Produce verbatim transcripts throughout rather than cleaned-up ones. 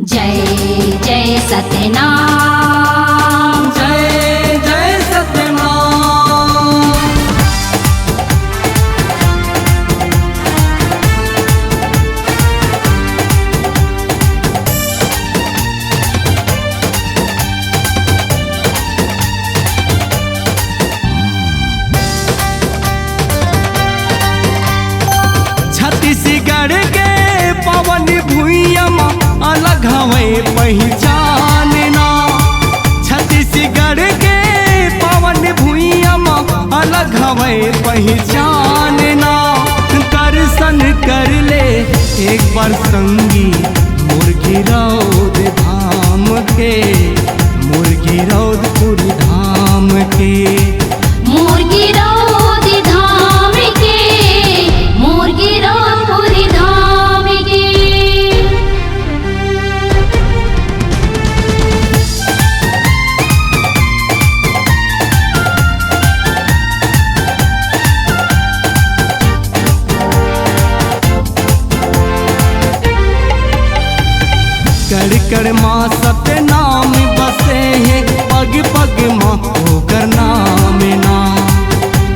जय जय सतनाम। जय जय सतनाम। छत्तीसगढ़ के पावन भुइयां म अलग हवय पहिचान ना। छत्तीसगढ़ के पावन भुइयां म अलग हवय पहिचान ना। दर्शन कर ले एक बार संगी मोर गिरौद धाम के, मोर गिरौदपुर धाम के। मोर गिरौद धाम के, मोर गिरौदपुर धाम के। कड़ कड़ मा सतनाम बसे हे, पग पग मा ओकर नाम ना।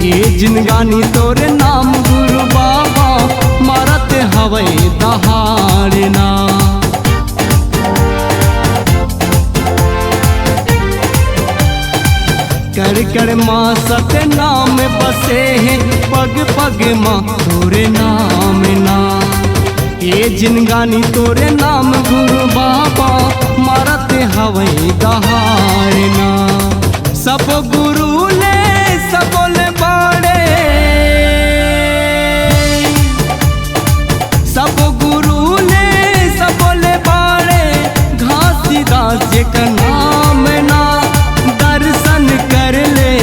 ए जिनगानी तोरे नाम गुरु बाबा, मारत हवय दहाड़ ना। कड़ कड़ मा सतनाम बसे हे, पग पग मा तोरे नाम ना। ए जिनगानी तोरे नाम गुरु बाबा, मारत हवय दहाड़ ना। सब गुरु ले सबो ले बाड़े, सब गुरु ले सबो ले बाड़े, घासीदास जेकर नाम ना। दर्शन कर ले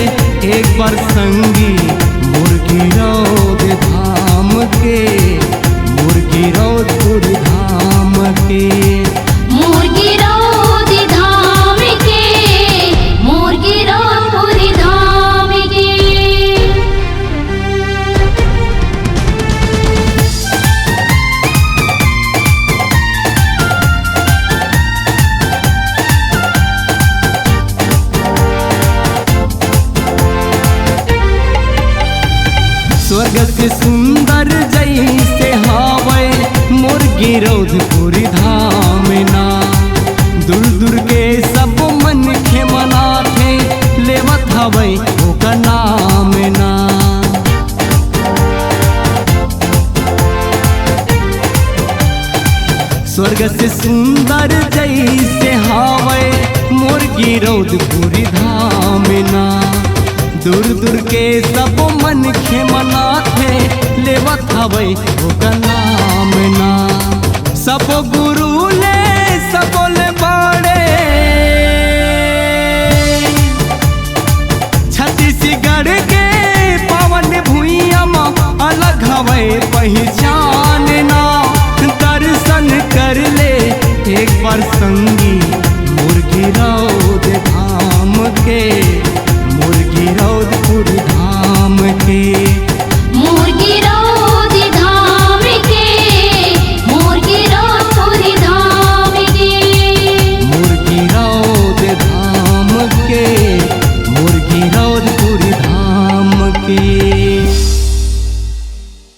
एक बार संगी मोर गिरौद धाम के, मोर गिरौदपुर धाम के। मोर गिरौद धाम के, मोर गिरौदपुर धाम के। स्वर्ग से सुंदर जैसे हावय मोर गिरौदपुर धाम ना। दूर दूर के सब मनखे मन आथे, लेवत हवय ओकर नाम ना। स्वर्ग से सुंदर जैसे हावय मोर गिरौदपुर धाम ना। दूर दूर के सब मनखे मन आथे, लेवत हवय ओकर नाम ना। सब गुरु ले सबो ले बाड़े, छत्तीसगढ़ के पावन भुइयां म अलग हवय पहिचान।